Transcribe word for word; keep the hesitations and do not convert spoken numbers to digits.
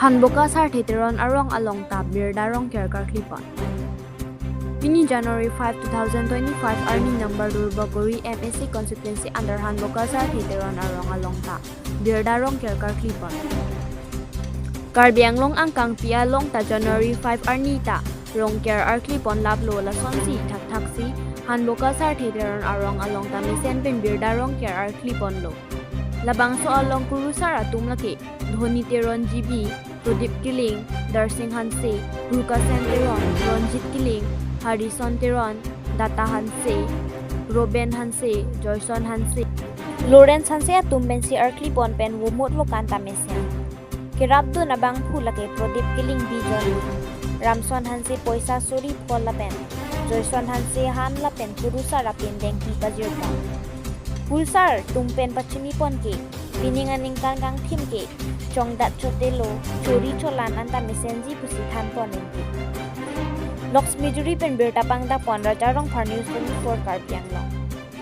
Hanboka Sarthe Teron arong along ta birda rongker karklipon. Pini January five, two thousand twenty-five arni number Duarbagori M A C constituency under Hanboka Sarthe Teron arong along ta birda rongker karklipon. Karbi Anglong angkangpi along ta January five arni ta rongker arklipon laplo, lasonsi thakthaksi Hanboka Sarthe Teron arong along ta mesen pen birda rongker arkliponlo. Labangso along kurusar atum lake Dhoni Teron G B, Pradip Killing, Darsing Hanse, Rukasen Teron, Ronjit Killing, Harrison Teron, Data Hanse, Roben Hanse, Joyson Hanse, Lawrence Hanse atum pensi arklipon pen vomut vokan ta mesen. Kerapdun abangphu lake Pradip Killing bijon, Ramson Hanse poisa suri phol lapen Joyson Hanse han lapen kurusar apindeng pi pajirpon. Kurusar atum pen pachinipon ke, pining aningkan kangthim ke chongdat chotelo, chori cholan anta mesenji pusi thanpon ningke. Loksmijuri pen birta pangdapon, Raja Rongphar, News twenty-four Karbi Anglong.